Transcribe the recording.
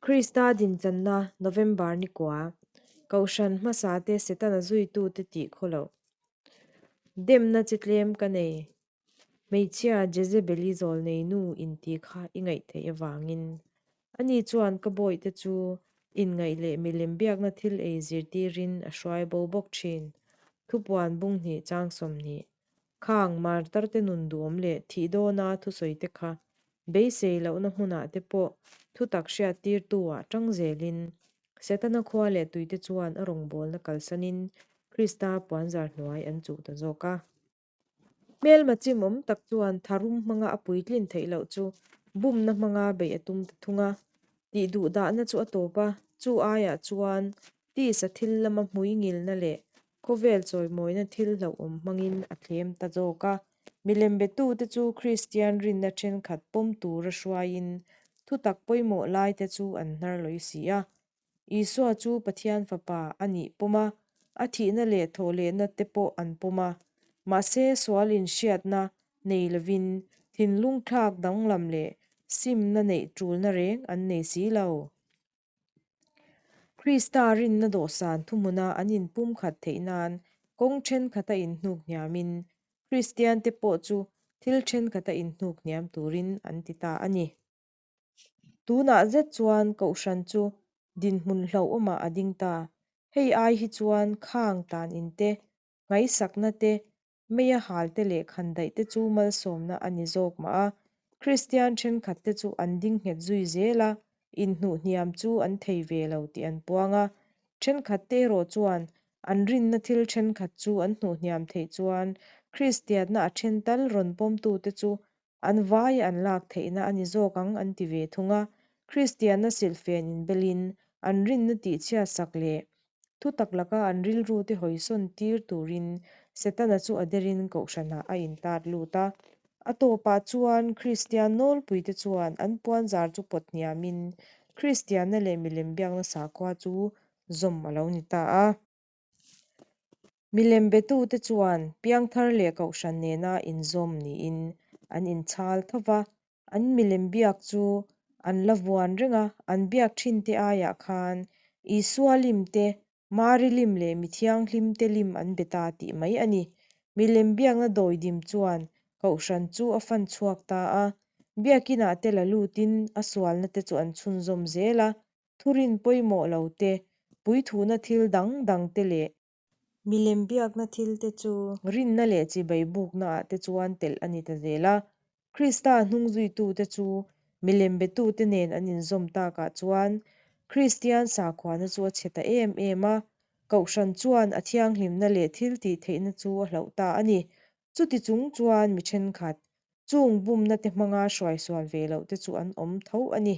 Krista dinchanna November ni kua, Kohhran hmasate Setana zuitute tih khaw loh. Demna chi tlem ka nei. Hmeichhia Jezebeli zawlnei nu intih kha i ngaih theih avangin ani chuan ka bawihte chu inngaih leh milem biakna thil ei zirtirin a hruai bo bawk thin. Thupuan bung hnih chang 20. Khang martarte nun duhawm leh thih dawna thusawite kha beisei lohna hmunah te pawh thutak hriattirtu ah tang zelin Setana khua leh tuite chuan a rawngbawlna kalsanin Krista puanzar hnuai an chuh ta zawk a. Hmelma chimawm tak chuan tharum hmanga a puitlin theih loh chu bumna hmanga beih a tum ta thung a. Tih duh dahna chu a tawp a, chu aiah chuan tisa thil lama hmui ngilna leh khawvel chawimawina thil hlauhawm hmangin a thlem ta zawk a. Milem betute chu Kristian rinna thenkhat pawm tura hruaiin thutak pawimawh laite chu an hnar lawi si a. Isua chu Pathian Fapa a nih pawm a, a thihna leh thawhlehna te pawh an pawm a. Mahse, sual inhriatna nei lovin thinlung thlak danglam leh simna neih tulna reng an nei si lo. Krista rinna dawhsan thuhmuna an inpumkhat theih nan kawng thenkhat a inhnuk hniamin Kristiante pawh chu thil thenkhat a inhnuk hniam turin an ti ta a ni. Tunah zet chuan Kohhran chu dinhmun hlauhawmah a ding ta. Hei ai hi chuan khang tan in te, ngaihsakna te, meia hal te leh khandaih te chu malsawmna a ni zawk mah a. Kristian thenkhat te chu an ding nghet zui zel a, inhnuh hniam chu an thei ve lo tih an puang a. Thenkhat te erawh chuan an rinna thil thenkhat chu an hnuh hniam theih chuan Kristianna a then tal rawn pawmtute chu An vai an lak theihna a ni zawk ang an ti ve thung a, Kristianna silhfen inbelin an rinna tihchhiat sak leh thutak laka an rilrute hawisawn tir turin Setana chu a derin kohhranah a intat lut a. A tawpah chuan Kristian nawlpuite chuan an puanzar chu pawt hniamin Kristianna leh milem biakna sakhua chu zawm a lo ni ta a. Milem betute chuan piangthar leh kohhran nena inzawm niin an inchhal tho va, an milem biak chu an la vuan reng a, an biak thinte aiah khan Isua lim te, Mari lim leh mi thianghlimte lim an be ta tih mai a ni. Milem biakna dawidim chuan kohhran chu a fan chhuak ta a, biakinah te la lutin a sualna te chu an chhunzawm zel a, Thurin pawimawh lo te, puithuna thil dang dang te leh. Milem biakna thil te chu. Rinna leh chibai bukna ah te chuan telh a ni ta zel a. Krista hnungzuitu te chu milem betute nen an inzawm takah chuan Kristian sakhuana chu a chhe ta em em a. Kohhran chuan a thianghlimna leh thil tih theihna chu a hloh ta a ni. Chuti chung chuan mi thenkhat, chung bumna te hmanga hruaisual ve loh te chu an awm tho a ni.